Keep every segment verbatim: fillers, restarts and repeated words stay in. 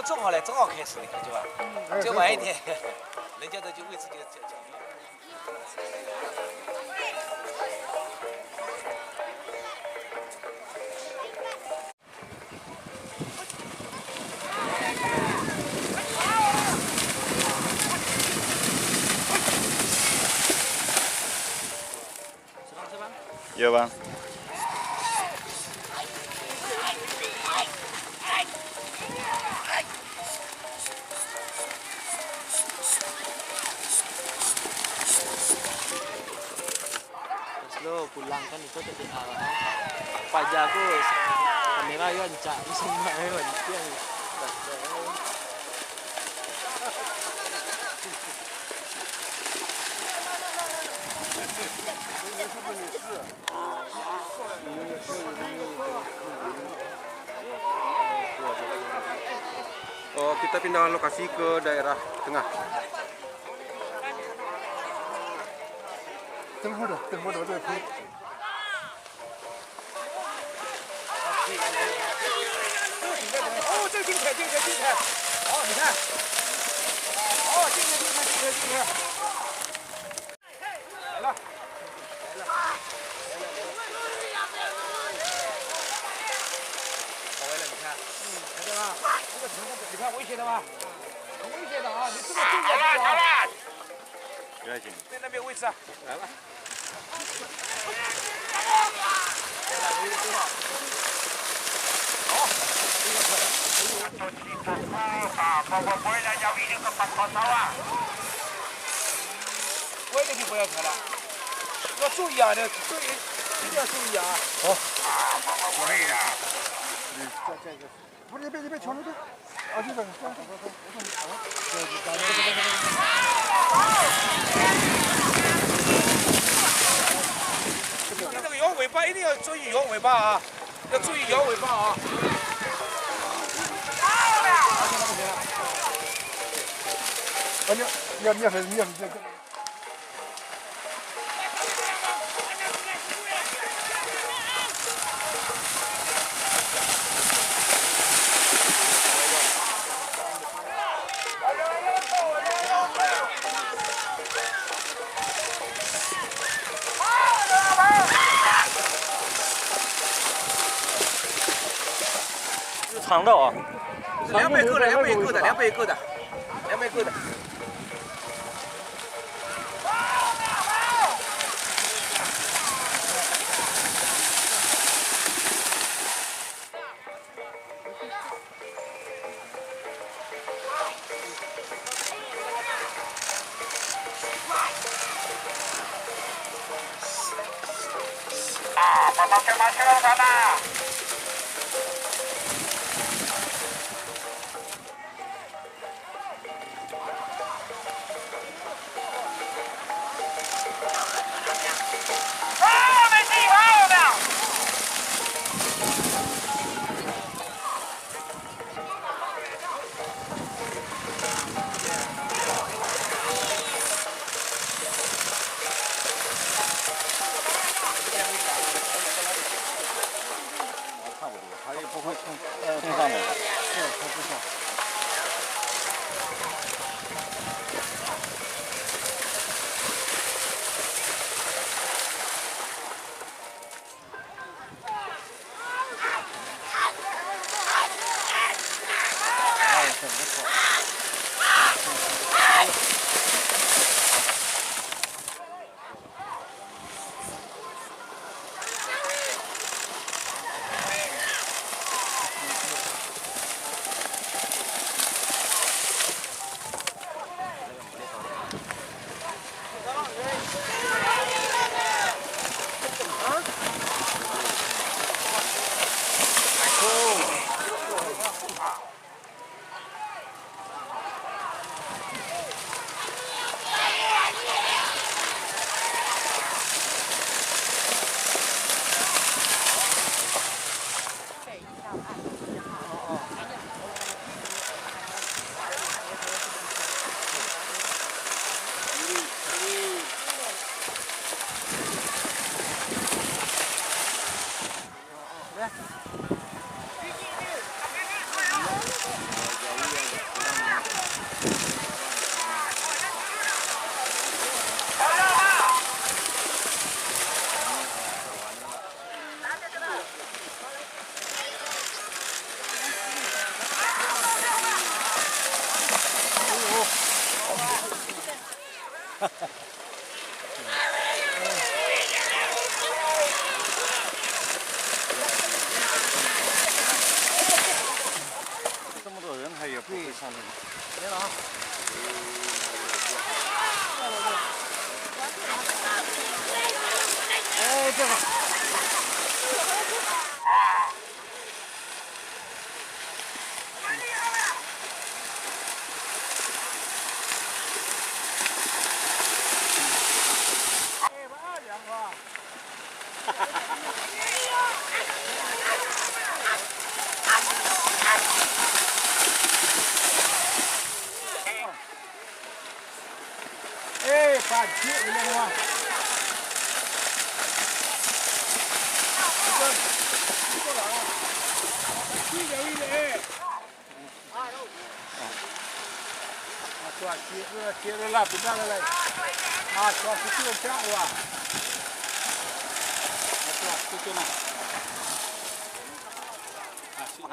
正好来，正好开始，你看，对吧？就晚一点，人家都就位置就就就。Yo, Bang. Pas lo pulang kan, iko tadi, ah, paja ko kamera yo rancak, mesin yo rancak. Oh, kita pindah lokasi ke daerah tengah. Tengah dah, tengah dah, dah. 哦，这个精彩，精彩，精彩！哦，你看，哦，精彩，精彩，精彩，精彩！来了，来了，来了，来了！好，来了，你看，看到吗？这个成功，你看危险的吗？很危险的啊！你这个注意啊，注意啊！不要紧。在那边位置啊。 外面就不要开了，要注意啊，那注意，一定要注意啊。好。不是，别，别，别，全部都。 那个摇尾巴一定要注意摇尾巴啊，要注意摇尾巴啊。啊，你要，你要，你要，你要，你要。 有藏的哦。两百个的，两百个的，两百个的，两百个的。Eh, pajik bilang wah. Betul. Betul lah, wah. Pajik jauh ni, eh. Ah, tu, ah, cik tu, cik tu lah, pindah lah, lai. Ah, tu, ah, situ rancak tu, ah. Ah, tu, ah, situ tu, nah. Ah, situ.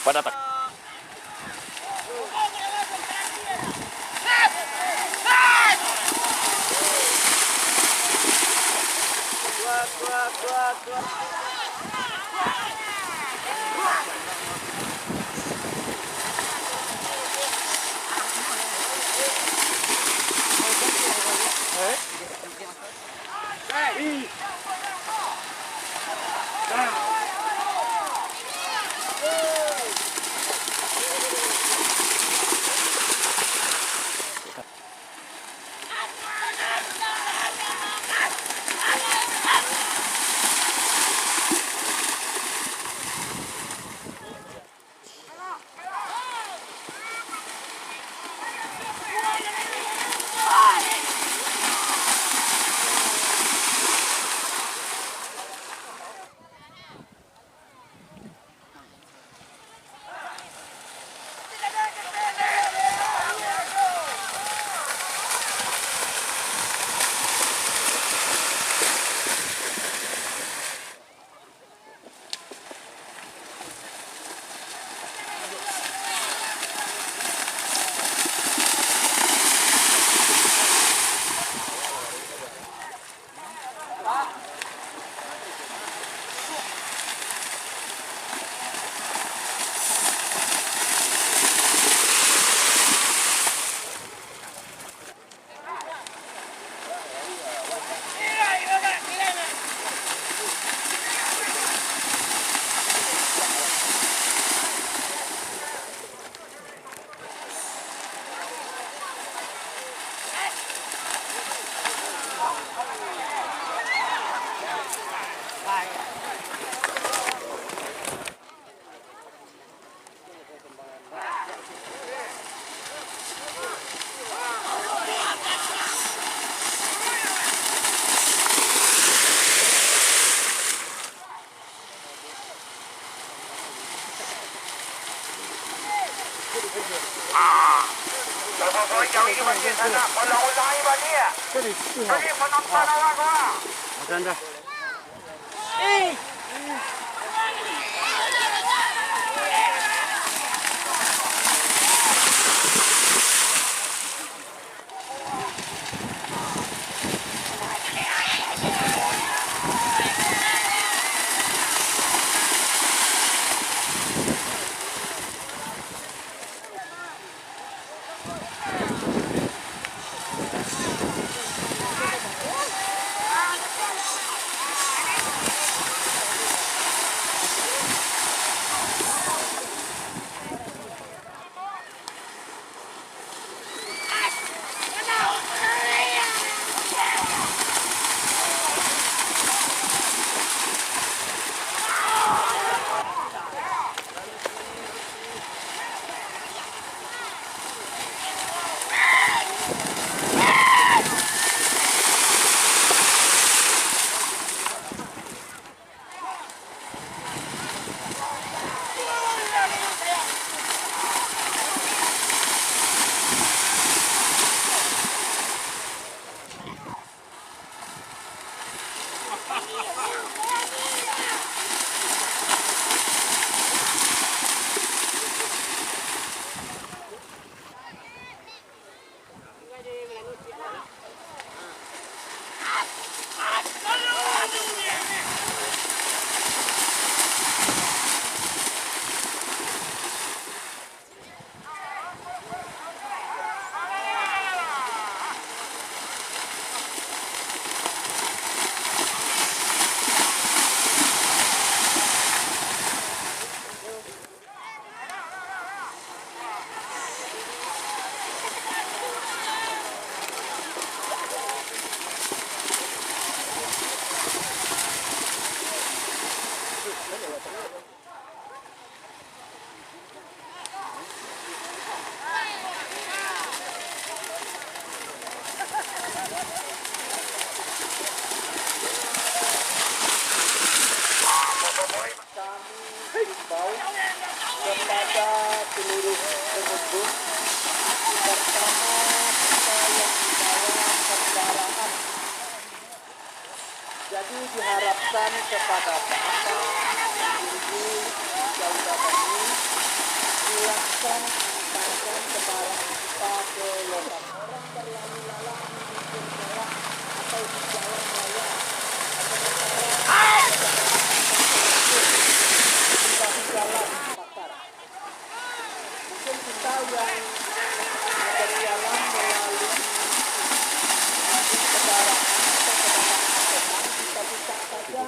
Pada tak. Jadi, tu lah. Macam dah. Kami himbau kepada seluruh pengunjung, pertama, kita yang di dalam kendaraan. Jadi, diharapkan kepada Bapak, Ibu, Saudara kami, silakan antarkan kendaraan kita ke lokasi. Orang terlalu lalai di pinggir jalan atau di jalan raya, atau di jalan, di pinggir jalan, Pakar. Mungkin kita yang berjalan melalui kendaraan atau kendaraan, kita buka saja.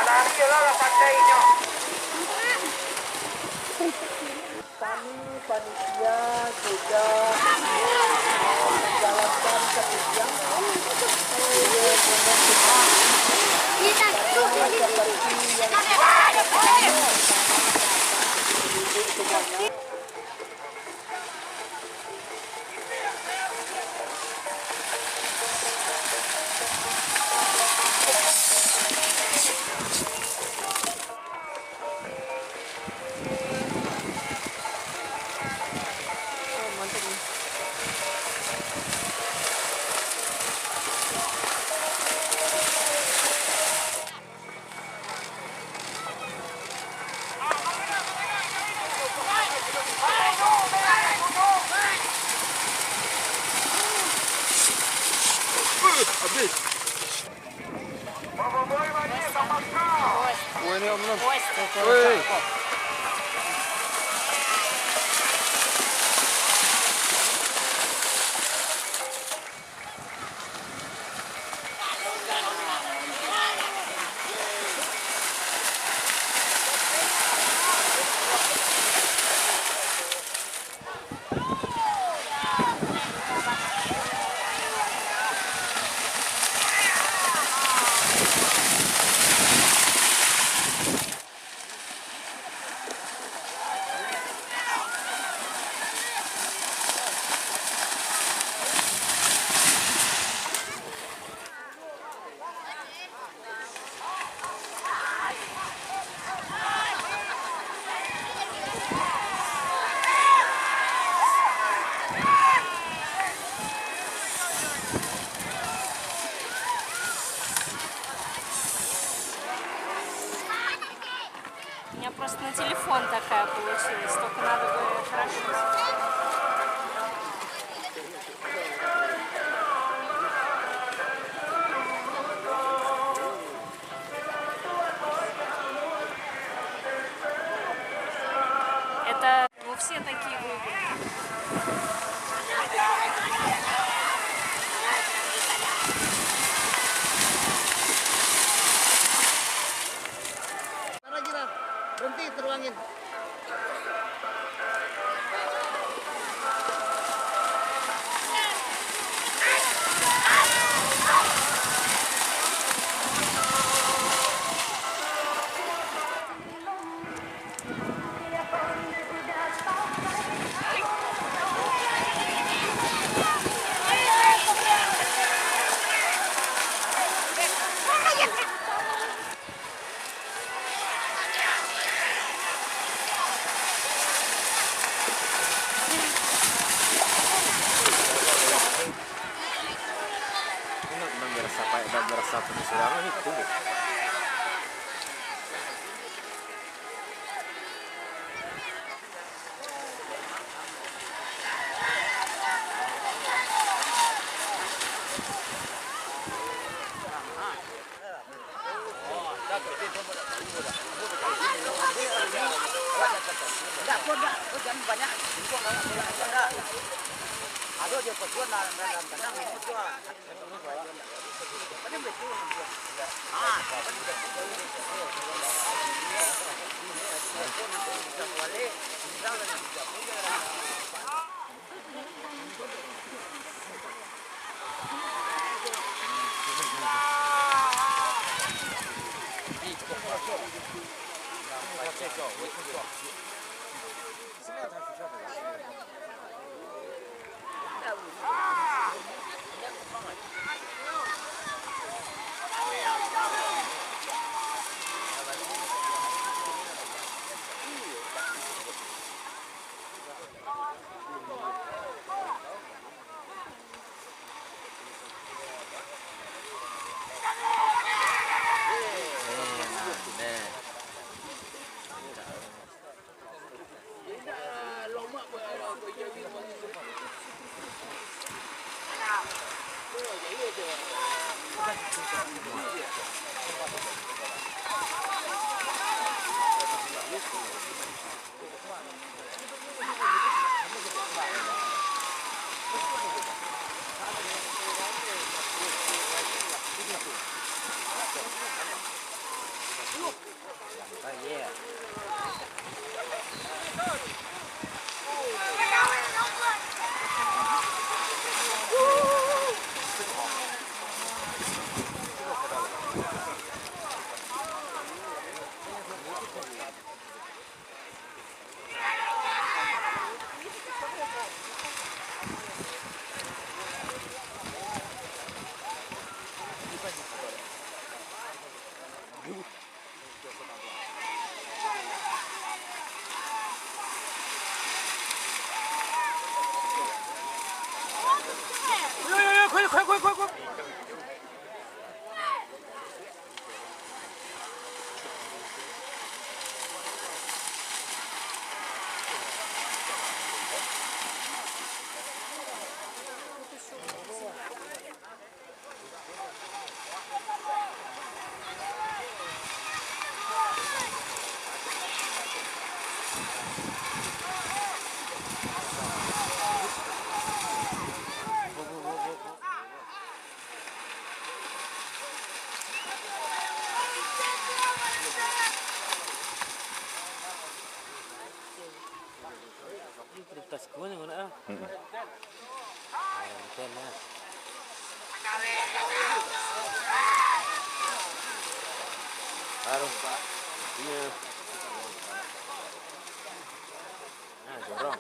Kami panitia juga menjalankan kegiatan seperti yang Habis. Woi, ni, Om, Om. Woi. У меня просто на телефон такая получилась, только надо бы хорошо. Это, ну, все такие выгодные. Berhenti, teruangin. Ini nan berasa paek dan berasa penyusuran itu. Mm-mm. Aduh, Pak. Iya. Ah, jorong.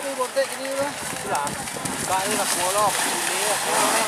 Aduh, bortek ini lah. Itulah. Buka ni lah, semolok. Ini lah, semolok ni.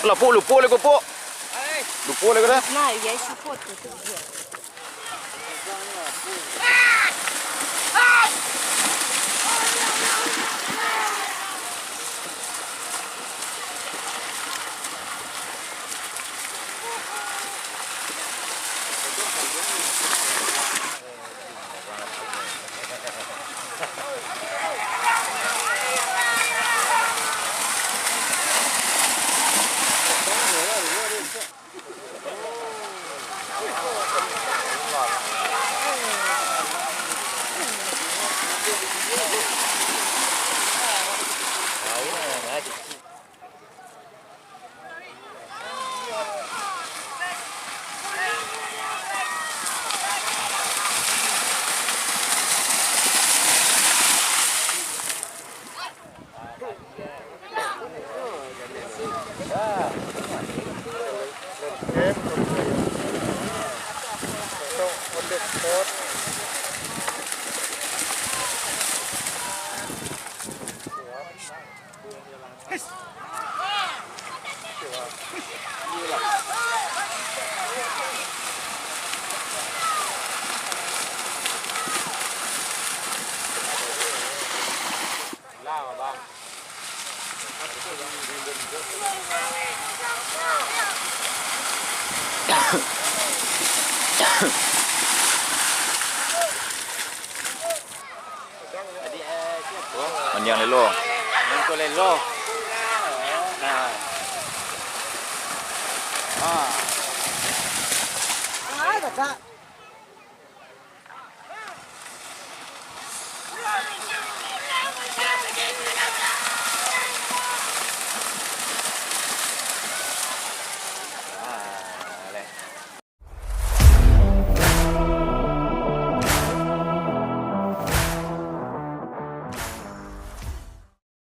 Lah, Puk, lupuk lah, Puk. Lupuk lah, dah. Nah, ya, support tu, tu dia. Mandiang lelo. Mandiang lelo. Nah. Ah.